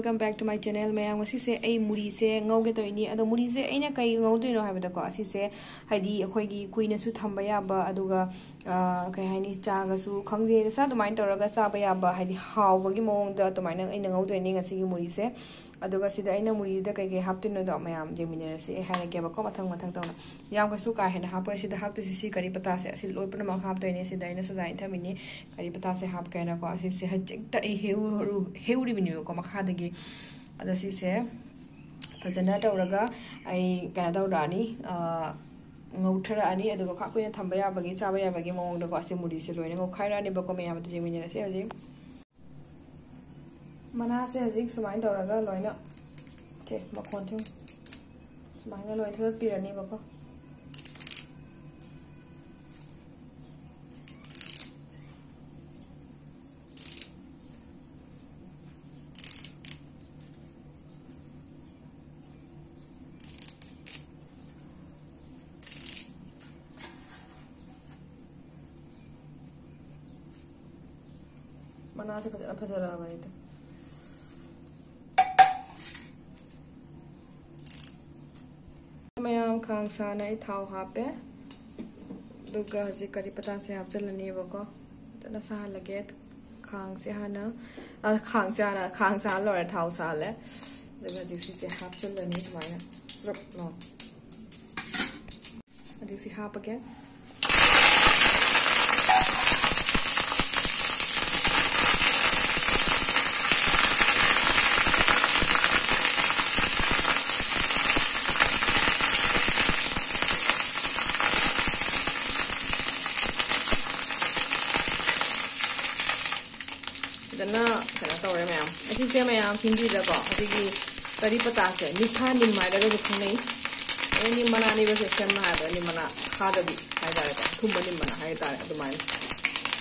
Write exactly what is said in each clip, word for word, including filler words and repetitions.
Welcome back to my channel, ꯃꯌꯥꯝ꯫ ꯉꯁꯤꯁꯦ ꯑꯩ ꯃꯨꯔꯤꯁꯦ ꯉꯧꯒꯦ ꯇꯧꯔꯤꯅꯤ꯫ ꯑꯗꯣ ꯃꯨꯔꯤꯁꯦ ꯑꯩꯅ ꯀꯩ ꯉꯧꯗꯣꯏꯅꯣ ꯍꯥꯏꯕꯗꯀꯣ, ꯑꯁꯤꯁꯦ ꯍꯥꯏꯗꯤ ꯑꯩꯈꯣꯏꯒꯤ ꯀꯨꯏꯅꯁꯨ ꯊꯝꯕ ꯌꯥꯕ, ꯑꯗꯨꯒ, ꯑ, ꯀꯩ ꯍꯥꯏꯅꯤ, ꯆꯥꯒꯁꯨ ꯈꯪꯗꯦ, ꯆꯥ ꯑꯗꯨꯃꯥꯏꯅ ꯇꯧꯔꯒ ꯆꯥꯕ ꯌꯥꯕ, ꯍꯥꯏꯗꯤ ꯍꯥꯎꯕꯒꯤ ꯃꯑꯣꯡꯗ ꯑꯗꯨꯃꯥꯏꯅ ꯑꯩꯅ ꯉꯧꯗꯣꯏꯅꯤ ꯉꯁꯤꯒꯤ ꯃꯨꯔꯤꯁꯦ꯫ ꯑꯗꯨꯒ ꯁꯤꯗ ꯑꯩꯅ ꯃꯨꯔꯤꯗ ꯀꯩꯀꯩ ꯍꯥꯞꯇꯣꯏꯅꯣꯗꯣ ꯃꯌꯥꯝ ꯌꯦꯡꯃꯤꯟꯅꯔꯁꯤ꯫ ꯑꯩ ꯍꯥꯏꯔꯒꯦꯕꯀꯣ ꯃꯊꯪ ꯃꯊꯪ ꯇꯧꯅ꯫ ꯌꯥꯝ ꯀꯩꯁꯨ ꯀꯥ ꯍꯦꯟꯅ ꯍꯥꯞꯄꯣꯏ꯫ ꯁꯤꯗ ꯍꯥꯞꯇꯣꯏꯁꯤ ꯁꯤ ꯀꯔꯤ ꯄꯇꯥꯁꯦ, ꯑꯁꯤ ꯂꯣꯏ ꯄꯨꯝꯅꯃꯛ ꯍꯥꯞꯇꯣꯏꯅꯦ꯫ ꯁꯤꯗ ꯑꯩꯅ ꯁꯖꯥꯏꯅ ꯊꯝꯃꯤꯅꯤ꯫ ꯀꯔꯤ ꯄꯇꯥꯁꯦ ꯍꯥꯞꯀꯦꯅꯀꯣ, ꯑꯁꯤꯁꯦ ꯍꯧꯖꯤꯛꯇ ꯑꯩ ꯍꯦꯛꯎꯔꯨ-, ꯍꯦꯛꯎꯔꯤꯕꯅꯦꯕꯀꯣ ꯃꯈꯥꯗꯒꯤ꯫ ꯑꯗꯣ ꯁꯤꯁꯦ ꯐꯖꯅ ꯇꯧꯔꯒ ꯑꯩ ꯀꯩꯅꯣ ꯇꯧꯔꯛꯑꯅꯤ, ꯑ, ꯉꯧꯊꯔꯛꯑꯅꯤ꯫ ꯑꯗꯨꯒ ꯈ꯭ꯋꯥꯏ ꯀꯨꯏꯅ ꯊꯝꯕ ꯌꯥꯕꯒꯤ, ꯆꯥꯕ ꯌꯥꯕꯒꯤ ꯃꯑꯣꯡꯗꯀꯣ ꯑꯁꯤ ꯃꯨꯔꯤꯁꯦ ꯂꯣꯏꯅ ꯉꯧꯈꯥꯏꯔꯛꯑꯅꯤꯕꯀꯣ꯫ ꯃꯌꯥꯝ ꯑꯗꯨ ꯌꯦꯡꯃꯤꯟꯅꯔꯁꯦ ꯍꯧꯖꯤꯛ꯫ ꯃꯅꯥꯁꯦ ꯍꯧꯖꯤꯛ ꯁꯨꯃꯥꯏꯅ ꯇꯧꯔꯒ ꯂꯣꯏꯅ, ꯁꯦ, ꯃꯈꯣꯟꯁꯦ ꯁꯨꯃꯥꯏꯅ ꯂꯣꯏ ꯊꯥꯗꯠꯄꯤꯔꯅꯤꯕꯀꯣ꯫ ꯃꯅꯥꯁꯦ ꯐꯖꯅ ꯐꯖꯔꯛꯑꯕꯅꯤꯗ꯫ ꯃꯌꯥꯝ, ꯈꯥꯡ ꯁꯥꯅ ꯑꯩ ꯊꯥꯎ ꯍꯥꯞꯄꯦ꯫ ꯑꯗꯨꯒ ꯍꯧꯖꯤꯛ ꯀꯔꯤ ꯄꯇꯥꯁꯦ ꯍꯥꯞꯆꯤꯜꯂꯅꯦꯕꯀꯣ꯫ ꯐꯖꯅ ꯁꯥꯍꯜꯂꯒꯦ꯫ ꯈꯥꯡꯁꯦ ꯍꯥꯟꯅ, ꯑ, ꯈꯥꯡꯁꯦ ꯍꯥꯟꯅ, ꯈꯥꯡ ꯁꯥꯍꯜ ꯂꯣꯏꯔꯦ, ꯊꯥꯎ ꯁꯥꯍꯜꯂꯦ꯫ ꯑꯗꯨꯒ ꯍꯧꯖꯤꯛ ꯁꯤꯁꯦ ꯍꯥꯞꯆꯤꯜꯂꯅꯤ ꯁꯨꯃꯥꯏꯅ꯫ ꯆꯞ ꯂꯥꯎ꯫ ꯍꯧꯖꯤꯛꯁꯤ ꯍꯥꯞꯄꯒꯦ꯫ ꯐꯖꯅ ꯀꯩꯅꯣ ꯇꯧꯔꯦ ꯃꯌꯥꯝ꯫ ꯑꯁꯤꯁꯦ ꯃꯌꯥꯝ ꯍꯤꯟꯗꯤꯗꯀꯣ, ꯑꯁꯤꯒꯤ ꯀꯔꯤ ꯄꯇꯥꯁꯦ, ꯃꯤꯊꯥ ꯅꯤꯝ ꯍꯥꯏꯔꯒꯁꯨ ꯈꯪꯅꯩ꯫ ꯑꯗꯩ ꯅꯤꯝ ꯃꯅꯥꯅꯦꯕꯁꯦ, ꯁꯦꯝꯅ ꯍꯥꯏꯔꯕꯗ ꯅꯤꯝ ꯃꯅꯥ ꯈꯥꯗꯕꯤ ꯍꯥꯏꯇꯥꯔꯦꯀꯣ, ꯑꯊꯨꯝꯕ ꯅꯤꯝ ꯃꯅꯥ ꯍꯥꯏꯇꯥꯔꯦ꯫ ꯑꯗꯨꯃꯥꯏꯅ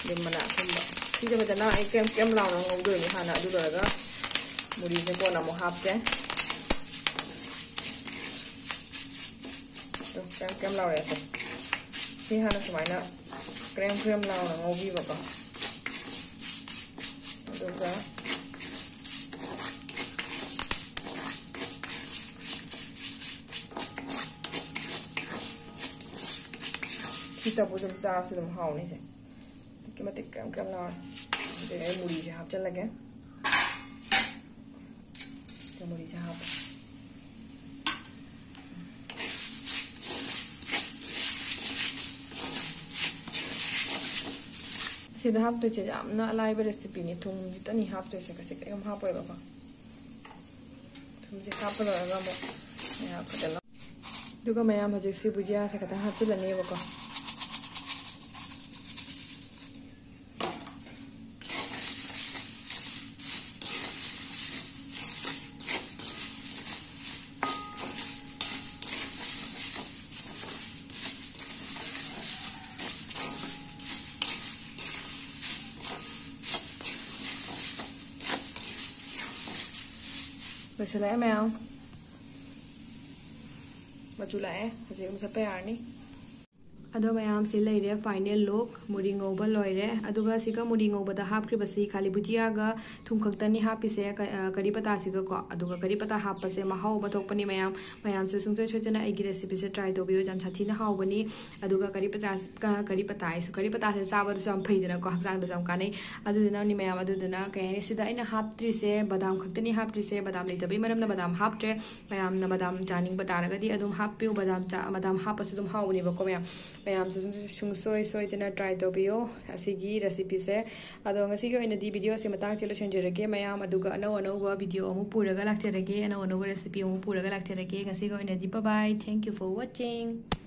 ꯅꯤꯝ ꯃꯅꯥ ꯑꯊꯨꯝꯕ꯫ ꯁꯤꯁꯦ ꯐꯖꯅ ꯑꯩ ꯀ꯭ꯔꯦꯝ ꯀ꯭ꯔꯦꯝ ꯂꯥꯎꯅ ꯉꯧꯗꯣꯏꯅꯤ ꯍꯥꯟꯅ꯫ ꯑꯗꯨ ꯂꯣꯏꯔꯒ ꯃꯨꯔꯤꯁꯦ ꯀꯣꯟꯅ ꯑꯃꯨꯛ ꯍꯥꯞꯀꯦ꯫ ꯑꯗꯨ ꯀ꯭ꯔꯦꯝ ꯀ꯭ꯔꯦꯝ ꯂꯥꯎꯔꯦ꯫ ꯁꯤ ꯍꯥꯟꯅ ꯁꯨꯃꯥꯏꯅ ꯀ꯭ꯔꯦꯝ ꯀ꯭ꯔꯦꯝ ꯂꯥꯎꯅ ꯉꯧꯕꯤꯕꯀꯣ꯫ ꯑꯗꯨꯒ ꯁꯤꯇꯕꯨ ꯑꯗꯨꯝ ꯆꯥꯔꯁꯨ ꯑꯗꯨꯝ ꯍꯥꯎꯅꯤꯁꯦ꯫ ꯑꯗꯨꯛꯀꯤ ꯃꯇꯤꯛ ꯀ꯭ꯔꯦꯝ ꯀ꯭ꯔꯦꯝ ꯂꯥꯎꯔꯦ꯫ ꯑꯗꯨꯗꯒꯤ ꯑꯩ ꯃꯨꯔꯤꯁꯦ ꯍꯥꯞꯆꯤꯜꯂꯒꯦ꯫ ꯁꯤ ꯃꯨꯔꯤꯁꯦ ꯍꯥꯞꯄꯦ꯫ ꯁꯤꯗ ꯍꯥꯞꯇꯣꯏꯁꯦ ꯌꯥꯝꯅ ꯑꯂꯥꯏꯕ ꯔꯦꯁꯤꯄꯤꯅꯤ꯫ ꯊꯨꯝ ꯈꯤꯇꯅꯤ ꯍꯥꯞꯇꯣꯏꯁꯦ, ꯀꯩꯁꯨ ꯀꯩꯝ ꯍꯥꯞꯄꯣꯏꯕꯀꯣ꯫ ꯊꯨꯝꯁꯦ ꯍꯥꯞꯄ ꯂꯣꯏꯔꯒ ꯑꯃꯨꯛ ꯃꯌꯥꯝ ꯐꯖꯅ, ꯑꯗꯨꯒ ꯃꯌꯥꯝ ꯍꯧꯖꯤꯛꯁꯤ ꯕꯨꯖꯤꯌꯥꯁꯦ ꯈꯤꯇꯪ ꯍꯥꯞꯆꯤꯜꯂꯅꯦꯕꯀꯣ꯫ ꯂꯣꯏꯁꯤꯜꯂꯛꯑꯦ ꯃꯌꯥꯝ꯫ ꯃꯆꯨ ꯂꯥꯛꯑꯦ꯫ ꯍꯧꯖꯤꯛ ꯃꯨꯊꯠꯄ ꯌꯥꯔꯅꯤ꯫ ꯑꯗꯣ ꯃꯌꯥꯝꯁꯤ ꯂꯩꯔꯦ final look꯫ ꯃꯨꯔꯤ ꯉꯧꯕ ꯂꯣꯏꯔꯦ꯫ ꯑꯗꯨꯒ ꯁꯤꯒ ꯃꯨꯔꯤ ꯉꯧꯕꯗ ꯍꯥꯞꯈ꯭ꯔꯤꯕꯁꯤ ꯈꯥꯂꯤ ꯕꯨꯖꯤꯌꯥꯒ ꯊꯨꯝ ꯈꯛꯇꯅꯤ ꯍꯥꯞꯄꯤꯁꯦ, ꯀ-, ꯑ, ꯀꯔꯤ ꯄꯇꯥꯁꯤꯒꯀꯣ꯫ ꯑꯗꯨꯒ ꯀꯔꯤ ꯄꯇꯥ ꯍꯥꯞꯄꯁꯦ ꯃꯍꯥꯎ ꯑꯃ ꯊꯣꯛꯄꯅꯤ ꯃꯌꯥꯝ꯫ ꯃꯌꯥꯝꯁꯨ ꯁꯨꯡꯁꯣꯏ ꯁꯣꯏꯗꯅ ꯑꯩꯒꯤ recipeꯁꯦ try ꯇꯧꯕꯤꯌꯨ꯫ ꯌꯥꯝ ꯁꯥꯊꯤꯅ ꯍꯥꯎꯕꯅꯤ꯫ ꯑꯗꯨꯒ ꯀꯔꯤ ꯄꯇꯥ, ꯀ-, ꯀꯔꯤ ꯄꯇꯥ ꯍꯥꯏꯁꯨ, ꯀꯔꯤ ꯄꯇꯥꯁꯦ ꯆꯥꯕꯗꯁꯨ ꯌꯥꯝ ꯐꯩꯗꯅꯀꯣ, ꯍꯛꯆꯥꯡꯗꯁꯨ ꯌꯥꯝ ꯀꯥꯟꯅꯩ꯫ ꯑꯗꯨꯗꯨꯅꯅꯤ ꯃꯌꯥꯝ꯫ ꯑꯗꯨꯗꯨꯅ ꯀꯩ ꯍꯥꯏꯅꯤ, ꯁꯤꯗ ꯑꯩꯅ ꯍꯥꯞꯇ꯭ꯔꯤꯁꯦ ꯕꯗꯥꯝ ꯈꯛꯇꯅꯤ ꯍꯥꯞꯇ꯭ꯔꯤꯁꯦ꯫ ꯕꯗꯥꯝ ꯂꯩꯇꯕꯩ ꯃꯔꯝꯅ ꯕꯗꯥꯝ ꯍꯥꯞꯇ꯭ꯔꯦ꯫ ꯃꯌꯥꯝꯅ ꯕꯗꯥꯝ ꯆꯥꯅꯤꯡꯕ ꯇꯥꯔꯒꯗꯤ ꯑꯗꯨꯝ ꯍꯥꯞꯄꯤꯌꯨ꯫ ꯕꯗꯥꯝ ꯆꯥ-, ꯕꯗꯥꯝ ꯍꯥꯞꯄꯁꯨ ꯑꯗꯨꯝ ꯍꯥꯎꯕꯅꯦꯕꯀꯣ ꯃꯌꯥꯝ꯫ ꯃꯌꯥꯝꯁꯨ ꯁꯨꯝ ꯁꯨꯡꯁꯣꯏ ꯁꯣꯏꯗꯅ try ꯇꯧꯕꯤꯌꯣ ꯑꯁꯤꯒꯤ recipeꯁꯦ꯫ ꯑꯗꯣ ꯉꯁꯤꯒꯤ ꯑꯣꯏꯅꯗꯤ videoꯁꯦ ꯃꯇꯥꯡꯁꯦ ꯂꯣꯏꯁꯤꯟꯖꯔꯒꯦ ꯃꯌꯥꯝ꯫ ꯑꯗꯨꯒ ꯑꯅꯧ ꯑꯅꯧꯕ video ꯑꯃꯨꯛ ꯄꯨꯔꯒ ꯂꯥꯛꯆꯔꯒꯦ, ꯑꯅꯧ ꯑꯅꯧꯕ recipe ꯑꯃꯨꯛ ꯄꯨꯔꯒ ꯂꯥꯛꯆꯔꯒꯦ꯫ ꯉꯁꯤꯒꯤ ꯑꯣꯏꯅꯗꯤ bye bye, thank you for watching꯫